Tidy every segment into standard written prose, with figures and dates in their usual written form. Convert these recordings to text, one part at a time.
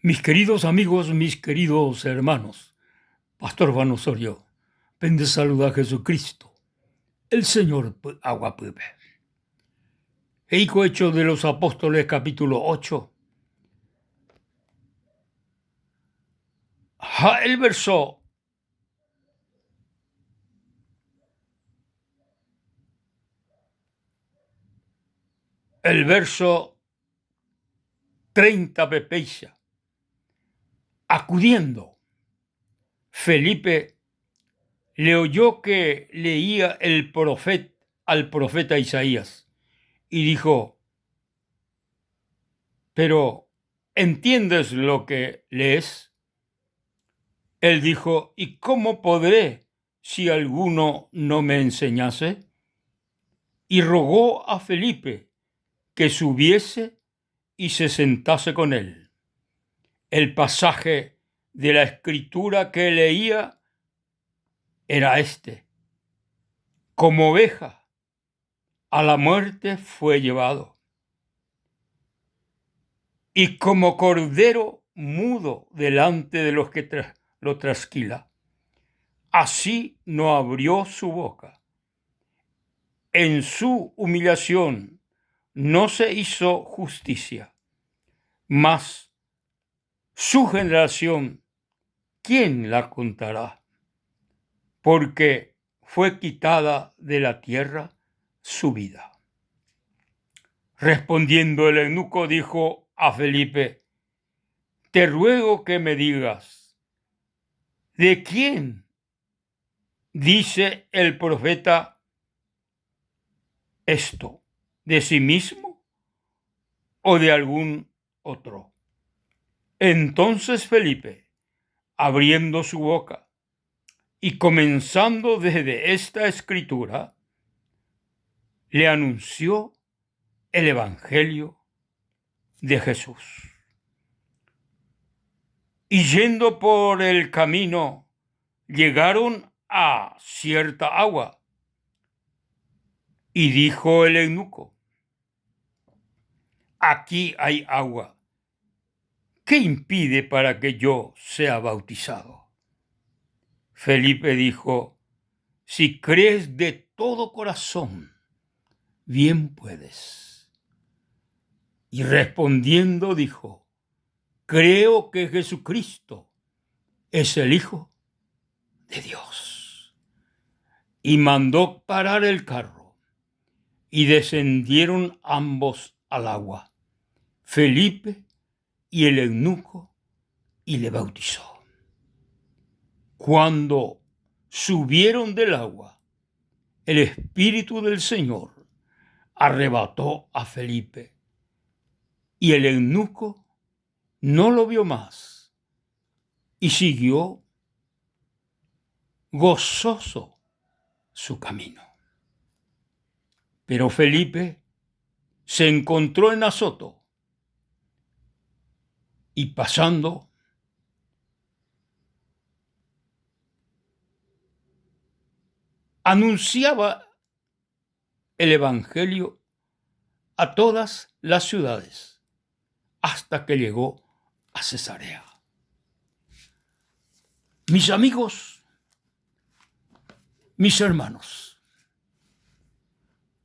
Mis queridos amigos, mis queridos hermanos, Pastor Juan Osorio, pende saluda Jesucristo, el Señor py'aguapýpe. He'i ko Hechos de los Apóstoles capítulo 8 ha el verso El verso 30 pepéicha, Acudiendo, Felipe le oyó que leía el profeta, al profeta Isaías y dijo, pero ¿entiendes lo que lees? Él dijo, ¿y cómo podré si alguno no me enseñase? Y rogó a Felipe que subiese y se sentase con él. El pasaje de la escritura que leía era este. Como oveja a la muerte fue llevado. Y como cordero mudo delante de los que lo trasquila, así no abrió su boca. En su humillación no se hizo justicia, mas su generación, ¿quién la contará? Porque fue quitada de la tierra su vida. Respondiendo el eunuco dijo a Felipe, te ruego que me digas, ¿de quién dice el profeta esto? ¿De sí mismo o de algún otro? Entonces Felipe, abriendo su boca y comenzando desde esta escritura, le anunció el Evangelio de Jesús. Y yendo por el camino, llegaron a cierta agua. Y dijo el eunuco, aquí hay agua. ¿Qué impide para que yo sea bautizado? Felipe dijo, si crees de todo corazón, bien puedes. Y respondiendo dijo, creo que Jesucristo es el Hijo de Dios. Y mandó parar el carro, y descendieron ambos al agua, Felipe y el eunuco, y le bautizó. Cuando subieron del agua, el Espíritu del Señor arrebató a Felipe, y el eunuco no lo vio más, y siguió gozoso su camino. Pero Felipe se encontró en Azoto y pasando anunciaba el Evangelio a todas las ciudades hasta que llegó a Cesarea. Mis amigos, mis hermanos,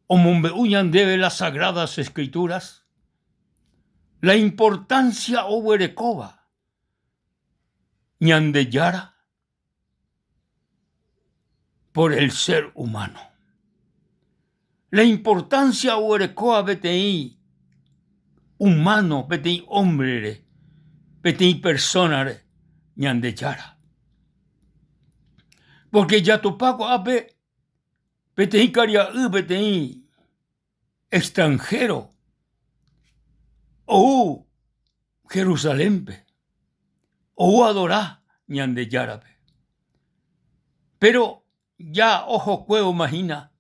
omombe'u ñandéve las Sagradas Escrituras la importancia oguerekóva Ñandejára por el ser humano. La importancia oguerekóva peteĩ humano, peteĩ hombre-re, peteĩ persona-re Ñandejára. Porque jatopa ko'ápe peteĩ karia'y, peteĩ extranjero ou Jerusalénpe, ou adora Ñandejárape. Péro ja ohokuévoma hína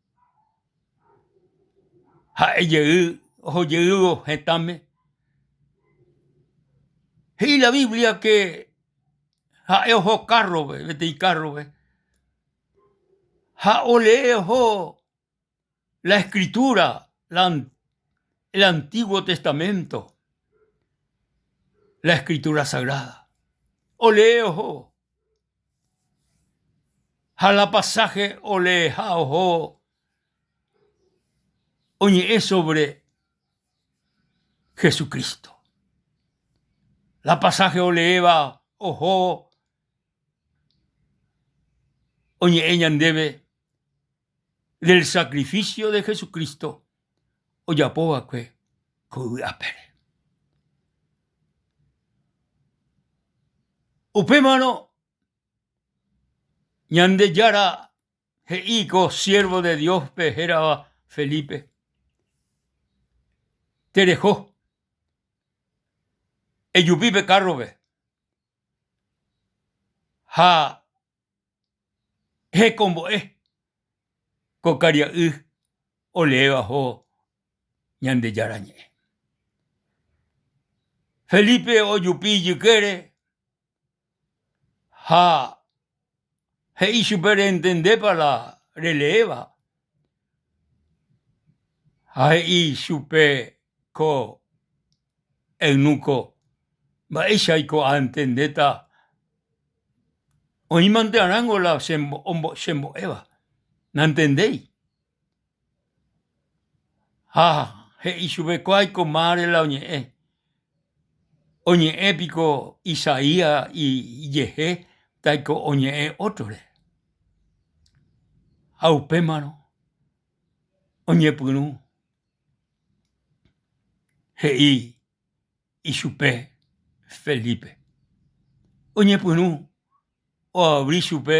ha'e jey oho jeývo hetãme. He'i la Biblia ke ha'e oho kárrope, peteĩ kárrope, ha olee oho la Escritura, la, el Antiguo Testamento. La Escritura Sagrada. Olee ohóvo. Ha la pasaje oleeha ohóvo oñe'ẽ sobre Jesucristo. La pasaje oleéva ohóvo oñe'ẽ ñandéve del sacrificio de Jesucristo ojapo va'ekue ko yvy apére. Upémarõ Ñandejára he'i ko siervo de Dios-pe hérava Felipe, Tereho, ejupi pe kárrope ha hekombo'e ko karia'y oleéva oho Ñandejára Ñe'ẽ. Felipe ojupi ijykére ha he'i chupe rentendépa la releéva ha he'i chupe ko eunuco mba'éichaiko antendéta oĩmante arãngo la chembo'éva, nantendéi. Ha he'i chupe kuaiko mávare la oñe'ẽ, oñe'ẽ piko Isaías ijehe taiko oñe'ẽ ótrore. Ha upémarõ oñepyrũ he'i ichupe Felipe. Oñepyrũ oavri chupe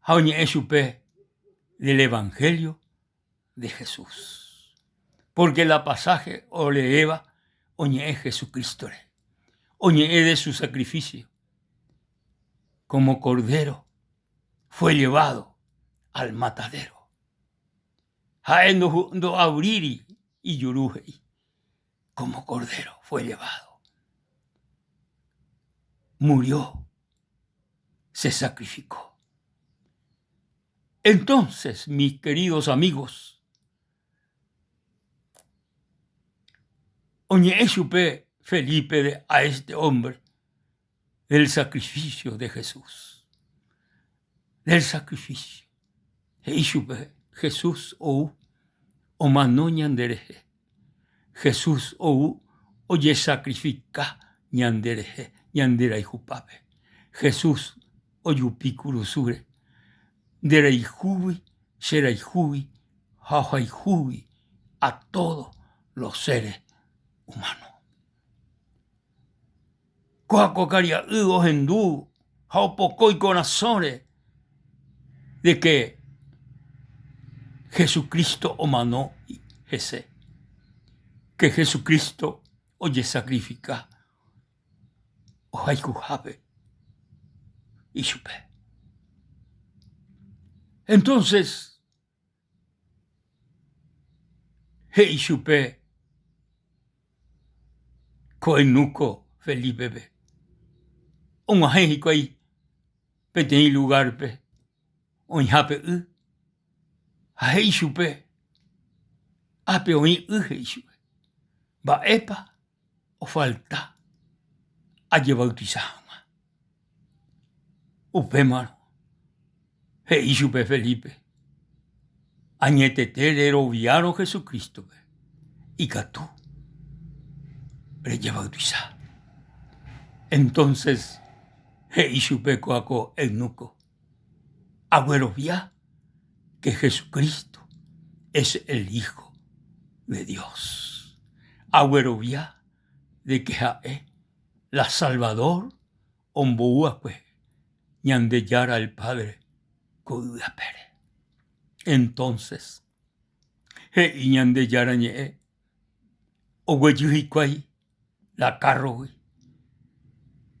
ha oñe'ẽ chupe del Evangelio de Jesús. Porque la pasaje oleéva oñe'ẽ Jesucrístore, oñe'ẽ de su sacrificio como cordero fue llevado al matadero. Ha'e ndoavríri ijuru he'i, como cordero fue llevado. Murió, se sacrificó. Entonces, mis queridos amigos, oñe'ẽ chupe Felipe a este hombre del sacrificio de Jesús. Del sacrificio. He'i chupe, Jesús ou omano ñanderehe. Jesús ou ojesacrifica ñanderehe, ñanderayhupápe. Jesús ojupi kurusúre, nderayhúgui, cherayhúgui ha ohayhúgui a todos los seres humanos. Kóa ko karia'y ohendu ha opoko ikorasõre de que Jesucristo omano hese, que Jesucristo ojesacrifica ohayhuhápe ichupe. Entonces He'i chupe ko eunuco Felípepe. Og̃uahẽ hikuái peteĩ lugárpe oĩhápe y ha he'i chupe, Ápe oĩ y, he'i chupe, mba'épa ofalta ajebautisa hag̃ua. Upémarõ he'i chupe Felipe, Añetete reroviárõ Jesucrístope, ikatu rejebautisa. Entonces he'i chupe kóa ko eunuco, Aguerovia que Jesucristo es el Hijo de Dios. Aguerovia de que ha'e la Salvador ombou'akue Ñandejára el Padre ko yvy apére. Entonces, he'i Ñandejára ñe'ẽ, oguejy hikuái la kárrogui,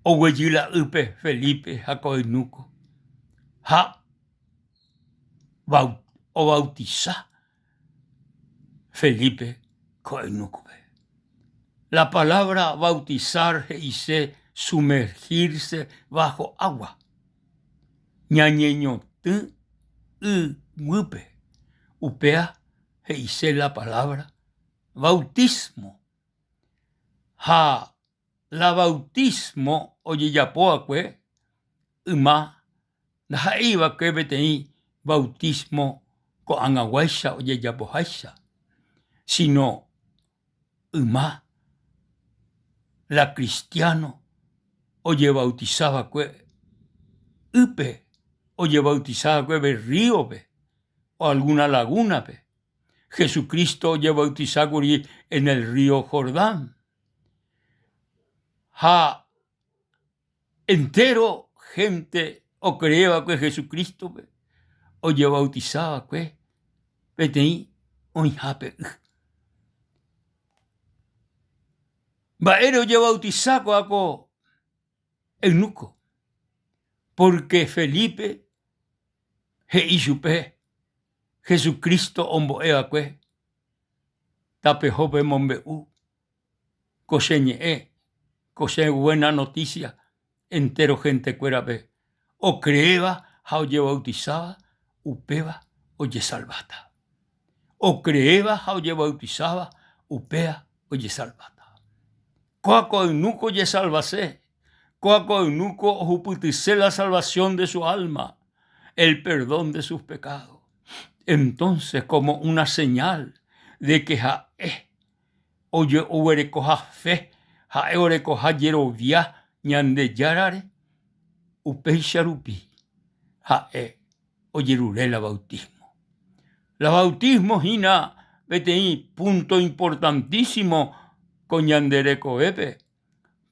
oguejy la ýpe Felipe ha ko eunuco, ha obautisa Felipe ko eunuco-pe. La palabra bautizar he'ise sumergirse bajo agua, ñañeñotỹ y guýpe, upéa he'ise la palabra bautismo. Ha. la bautismo ojejapo va'ekue yma ndaha'éi va'ekue peteĩ bautismo ko'ag̃aguáicha ojejapoháicha, sino yma la cristiano ojebautisa va'ekue ýpe, ojebautisa va'ekue pe rríope o alguna lagúnape. Jesucristo ojebautisa kuri en el río Jordán. Ha entéro hénte okree va'ekue Jesucrístope ojebautisa va'ekue peteĩ oĩhápe y. Mba'ére ojebautisa ko'ã ko eunuco? Pórke Felipe he'i chupe Jesucristo ombo'e va'ekue, Tapeho pemombe'u ko che ñe'ẽ, ko che buena noticia entéro hentekuérape okreéva ha ojebautisáva, upéva ojesalváta. Okreéva ha ojebautisáva, upéva ojesalváta. Kóa ko eunuco ojesalvase, kóa ko eunuco ohupytyse la salvación de su alma, el perdón de sus pecados. Entonces, como una señal de que ha'e oguerekoha fe, ha'e orekoha jerovia Ñandejárare, upéicha rupi ha'e ojerure la bautismo. La bautismo hína peteĩ punto importantísimo ko ñande rekovépe,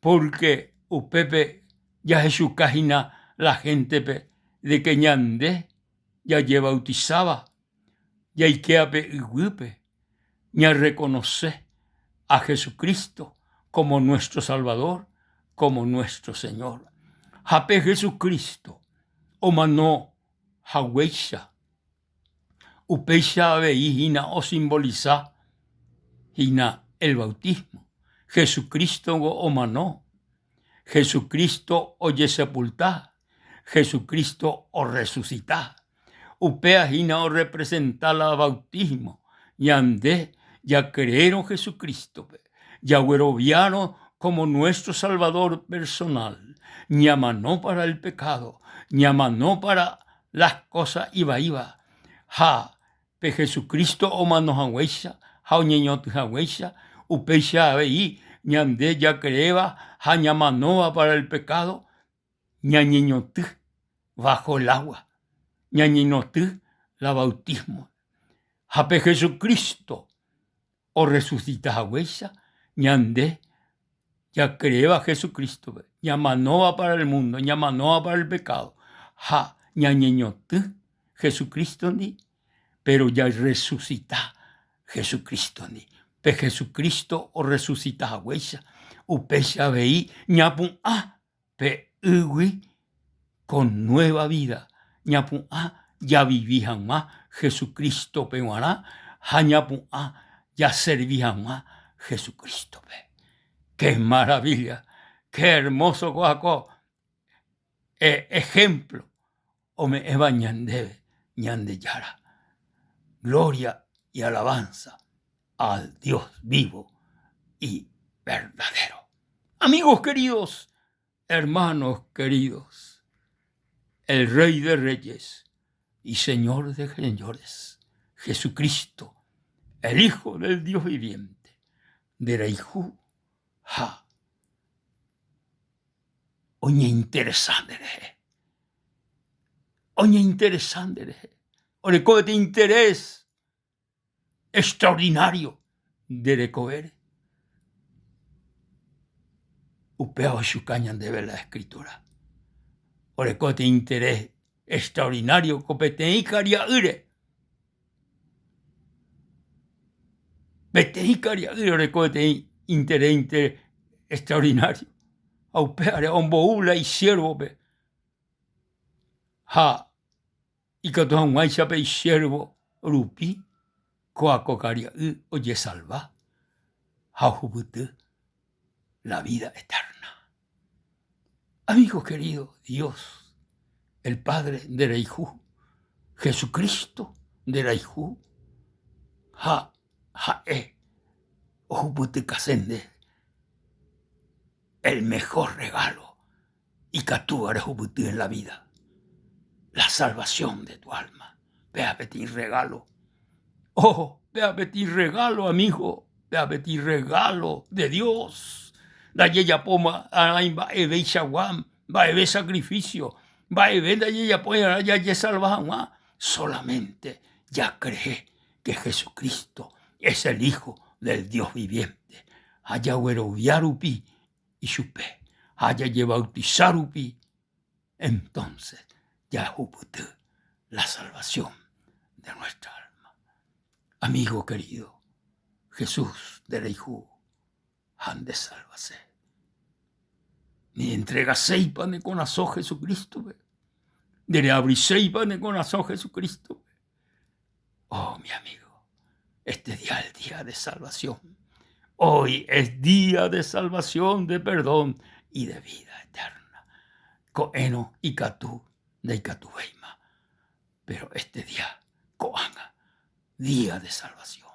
pórke upépe jahechuka hína la héntepe de ke ñande jajebautisáva jaikéva pe yguýpe, ñarrekonose a Jesucristo como nuestro Salvador, como nuestro Señor. Ha pe Jesucristo omano haguéicha, upéicha avei hína osimbolisa hína el bautismo. Jesucristo-ngo omano, Jesucristo ojesepulta, Jesucristo orresusita. Upéva hína orrepresenta la bautismo, ñande jakreérõ Jesucristo-pe, jagueroviárõ como nuestro Salvador personal, ñamano para el pecado, ñamano para las cosas ivaíva, ha pe Jesucristo omano haguéicha ha oñeñotỹ haguéicha, upéicha avei ñande jakreéva ha ñamanóva para el pecado, ñañeñotỹ bajo el agua, ñañeñotỹ la bautismo. Ha pe Jesucristo orresusita haguéicha, ñande jakreéva Jesucristo-pe, ñamanóva para el mundo, ñamanóva para el pecado, ha ñañeñotỹ Jesucristo-ndi, pero jarresusita Jesucristo-ndi. Pe Jesucristo orresusita haguéicha, upéicha avei ñapu'ã pe ýgui con nueva vida, ñapu'ã javivi hag̃ua Jesucristo-pe g̃uarã ha ñapu'ã jaservi hag̃ua Jesucristo-pe. Qué maravilla, qué hermoso kóva ko ejemplo ome'ẽva ñandéve Ñandejára. Gloria y alabanza al Dios vivo y verdadero. Amigos queridos, hermanos queridos, el Rey de Reyes y Señor de Señores, Jesucristo, el Hijo del Dios viviente, nderayhu ha oñeinteresa nderehe. Oñeinteresa nderehe. Oreko peteĩ interés extraordinario nde rekovére. Upéva ohechuka ñandéve la Escritura. Oreko peteĩ interés extraordinario ko peteĩ karia'ýre. Peteĩ karia'ýre oreko peteĩ interés extraordinario. Ha upévare ombou la isiervope ha Ikatu hag̃uáicha pe isiérvo rupi kóa ko karia'y ojesalva ha ohupyty la vida eterna. Amigo querido, Dios, el Padre nderayhu, Jesucristo nderayhu ha ha'e ohupytykase nde. El mejor regalo ikatúva rehupyty en la vida, la salvación de tu alma. Péva peteĩ regalo. Oh, péva peteĩ regalo, amigo, péva peteĩ regalo de Dios. Ndajejapóma arã imba'eveichagua, mba'eve sacrificio, mba'eve ndajejapói arã jajesalva hag̃ua, solamente jacree que Jesucristo es el Hijo del Dios viviente ha jaguerovia rupi ichupe ha jajebautisa rupi, entonces jahupyty la salvación de nuestra alma. Amigo querido, Jesús nde rayhu ha nde salvase. Neentregaséipa ne korasõ Jesucristo-pe? Ndereabriséipa ne korasõ Jesucristo-pe? Oh, mi amigo, este día es el día de salvación. Hoy es día de salvación, de perdón y de vida eterna. Ko'ẽrõ ikatu ndaikatuvéima, pero este día, ko'ág̃a, día de salvación.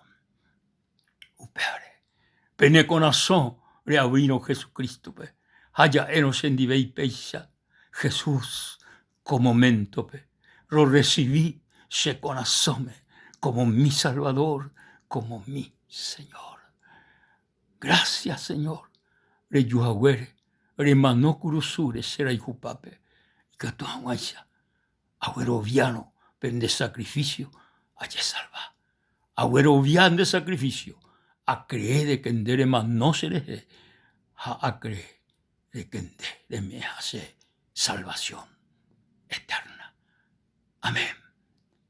Upévare, pene korasõ reabrírõ Jesucristo-pe ha ja'érõ chendivéi péicha, Jesús, ko moméntope rorresivi che korasõme como mi Salvador, como mi Señor. Gracias, Señor, reju haguére remano kurusúre che rayhupápe, ikatu hag̃uáicha agueroviárõ pe nde sacrificio ajesalva. Aguerovia nde sacrificio, acree de que nde remano che rehe ha acree de que nde reme'ẽha che salvación eterna. Amén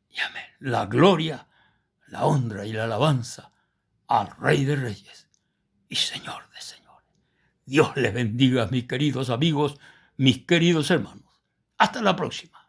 y amén. La gloria, la honra y la alabanza al Rey de Reyes y Señor de Señores. Dios les bendiga, mis queridos amigos, mis queridos hermanos. Hasta la próxima.